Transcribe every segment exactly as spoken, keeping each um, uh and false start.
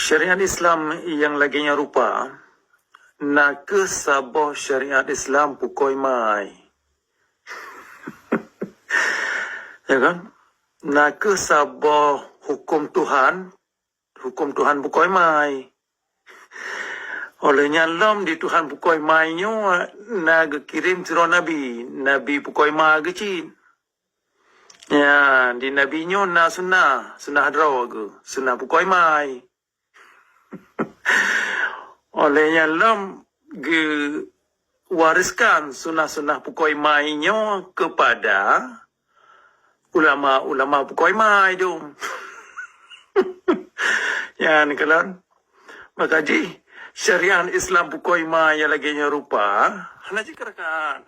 Syariat Islam nyang lagée nyan rupa, na kheueh saboh syariat Islam pukoi mai. Ya kan? Na kheueh saboh huköm Tuhan, huköm Tuhan pukoi mai. Óh lheueh nyan lom di Tuhan pukoi mai nyoe na geukirém sidroe nabi, nabi pukoi mai geuh cit. Ya, di nabi nyoe na sunnah, sunnah droe geuh, sunnah pukoi mai. Óh lheueh nyan lom geuwariskan sunnah-sunnah pukoi mai nyoe keupada ulama-ulama pukoi mai dum. Nyan kalon. Maka jih syariat Islam pukoi mai nyang lagée nyoe rupa, hana jikeurakan.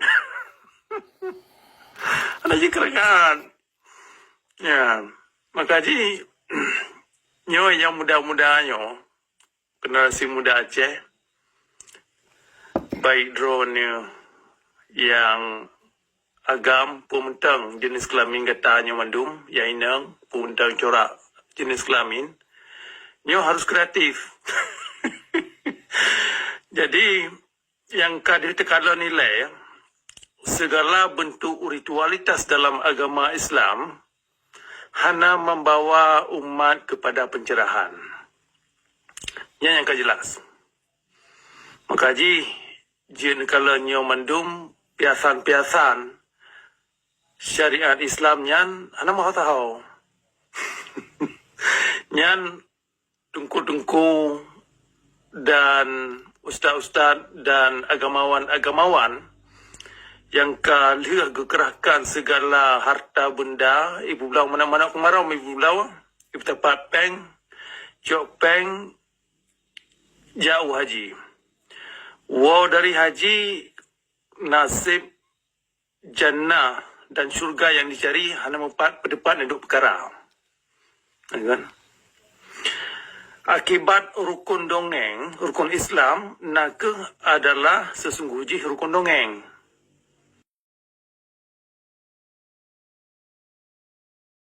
Hana jikeurakan. Ya, maka jih nyoe nyang muda-muda nyoe, generasi muda Aceh, baik droeneuh nyang agam peue mantong jeuneuh keulamin gata nyoe mandum, nyang inong peue mantong corak jeuneuh keulamin, nyoe harus kreatif. Jadi, nyang ka jeuet teukalon ilée, segala bentuk ritualitas dalam agama Islam hana membawa umat kepada pencerahan. Nyan nyang ka jelas. Maka jih, jeuet neukalon nyoe mandum piasan-piasan syariat Islam nyan hana meuho-taho. Nyan teungku-teungku dan ustaz-ustaz dan agamawan-agamawan nyang ka lheueh geukerahkan segala harta benda, ibu blang manok-manok keumarau, ibu blang, ibu tapat péng, cok péng, jak u haji. Woe dari haji, naseb jannah dan syurga nyang jicari hana meupat peudeupat nibak peukara. Ya kan? Akibat rukun dongeng, rukun Islam, na kheueh adalah seusungguh jih rukun dongeng.